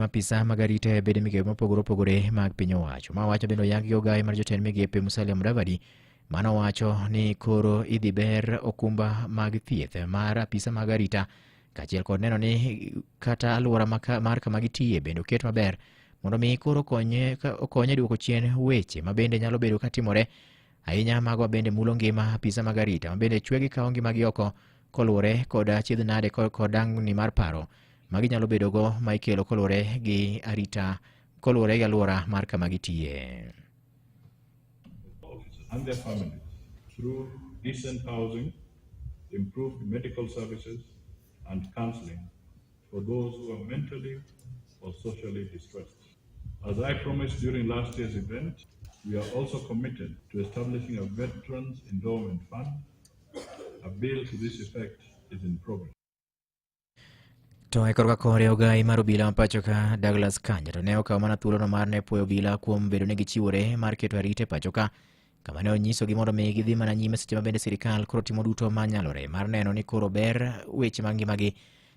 Apisa mag arita e bede migepe mopogore opogore mag piny owacho. Ma wacho bende oyang gi ogaye mar jotend migepe Musalia Mudavadi mano wacho ni koro idhi ber okumba mag thieth mar apisa mag arita kaachiel kod neno ni kata alwora mar kama gitiye bende oket maber mondo mi koro okonye duoko chien weche ma bende nyalo bedo katimore ahinya mago bende mulo ngima apisa mag arita ma bende chwe gikawo ngimagi oko koluwore kod achiedh nade kod dangni mar paro ma ginyalo bedogo ma ikelo koluwore gi arita koluwore gi alwora mar kama gitiye. And their families through decent housing, improved medical services, and counseling for those who are mentally or socially distressed. As I promised during last year's event, we are also committed to establishing a Veterans Endowment Fund. A bill to this effect is in progress. To e korka kore ogai mar obila ma pacho ka Douglas Kanja to ne okawo mana thuolono mar ne puoyo obila kuom bedo ni gichiwore mar keto arita e pacho ka kama ne onyisogi mondo mi gidhi mana nyime seche ma bende sirikal koro timo duto manyalore mar neno ni koro ber weche mag ngimagi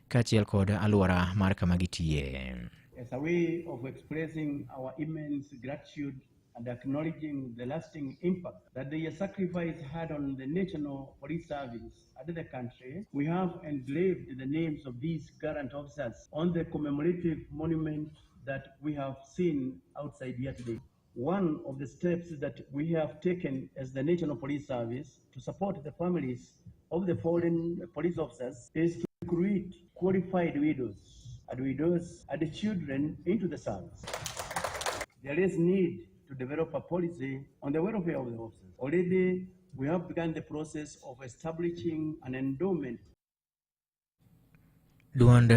kaachiel kod alwora mar kama gitiye. As a way of expressing our immense gratitude and acknowledging the lasting impact that their sacrifice had on the National Police Service and the country, we have engraved the names of these current officers on the commemorative monument that we have seen outside here today. One of the steps that we have taken as the National Police Service to support the families of the fallen police officers is to recruit qualified widows and widows and children into the service. There is need to develop a policy on the welfare of the officers. Already, we have begun the process of establishing an endowment. Duond